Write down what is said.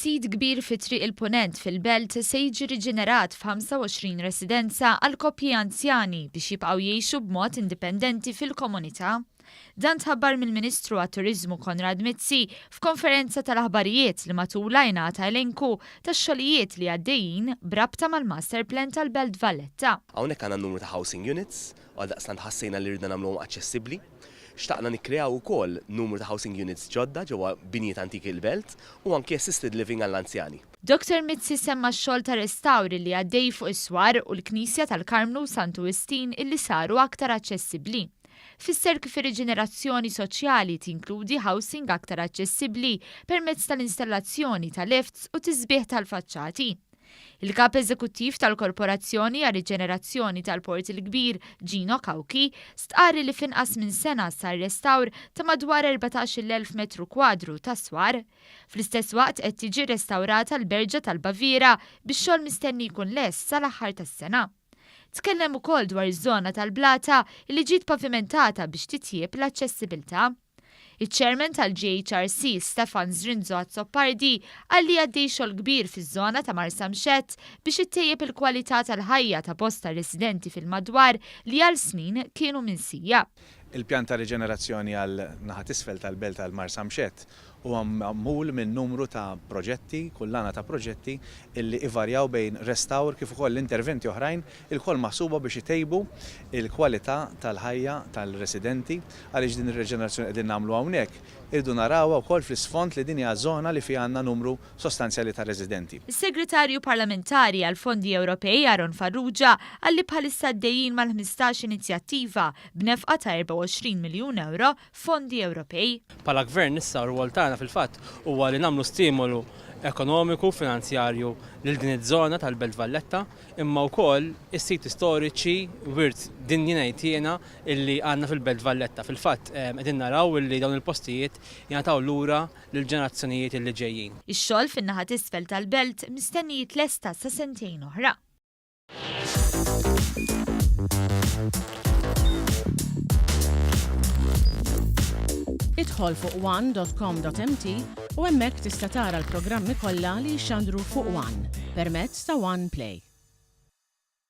Sit kbir fi Triq il-Punent fil-Belt se jiġi riġenerat f'25 residenza għal koppji anzjani biex jibqgħu jgħixu b'mod indipendenti fil-komunità. Dan tħabbar mill-Ministru għat-Turiżmu Konrad Mizzi f'konferenza tal-aħbarijiet li matulha ingħata elenku tax-xogħlijiet li għaddejjin b'rabta mal-Master Plan tal-Belt Valletta. Hawnhekk għandna numru ta' housing units u għaldaqstant ħassejna li ridna nagħmluhom aċċessibbli. Xtaqna nikkreaw ukoll numru ta' housing units ġodda ġewwa binjiet antiki l-Belt u anki assisted living għall-anzjani. Dottor Mizzi semma x-xogħol ta' restawr illi għaddej fuq is-swar u l-Knisja tal-Karmnu u Santu Wistin illi saru aktar aċċessibbli. Fisser kif ir-riġenerazzjoni soċjali tinkludi housing aktar aċċessibbli permezz tal-installazzjoni ta' lifts u tisbiħ tal-faċċati. Il-Kap Eżekuttiv tal-Korporazzjoni għar-Riġenerazzjoni tal-Port il-Kbir, Gino Cauchi, stqarr li f'inqas minn sena sar restawr ta' madwar 14,000 metru kwadru ta' swar. Fl-istess waqt qed tiġi restawrata l-Berġa tal-Baviera bix-xogħol mistenni jkun lest sal-aħħar tas-sena. Tkellem ukoll dwar iż-żona tal-Blata li ġiet pavimentata biex titjieb l-aċċessibilità. Iċ-Chairman tal-GHRC, Stefan Zrinzo Azzopardi, qal li għaddej xogħol kbir fiż-żona ta' Marsamxett biex ittejjeb il-kwalità tal-ħajja ta' bosta residenti fil-madwar li għal snin kienu minsija. Il-pjan ta' riġenerazzjoni għal naħa t'isfel tal-belt għal Marsamxett huwa magħmul minn numru ta' proġetti, kullana ta' proġetti illi ivarjaw bejn restawr kif ukoll interventi oħrajn ilkoll maħsuba biex itejbu l-kwalità tal-ħajja tal-residenti għaliex din ir-riġenerazzjoni li qegħdin nagħmlu hawnhekk irridu narawha wkoll fl-isfond li din hija żona li fiha għandna numru sostanzjali ta' residenti. Is-Segretarju Parlamentari għall-Fondi Ewropej Aaron Farrugia qal li bħalissa għaddejjin mal-15 inizjattiva b'nefqa ta' 24 miljun ewro f'fondi Ewropej. Bħala Gvern issa r-rwol tagħna fil-fatt huwa li nagħmlu stimolu ekonomiku, finanzjarju lil din iż-żona tal-Belt Valletta imma wkoll is-siti storiċi wirt dinji ngħid jiena illi għandna fil-Belt Valletta. Fil-fatt qegħdin naraw illi dawn il-postijiet jingħataw lura lill-ġenerazzjonijiet illi ġejjin. Ix-xogħol fin-naħa t'isfel tal-Belt mistenni jitlesta sa sentejn oħra. Idħol fuq one.com.mt u hemmhekk tista' tara l-programmi kollha li jixxandru fuq One permezz ta' One Play.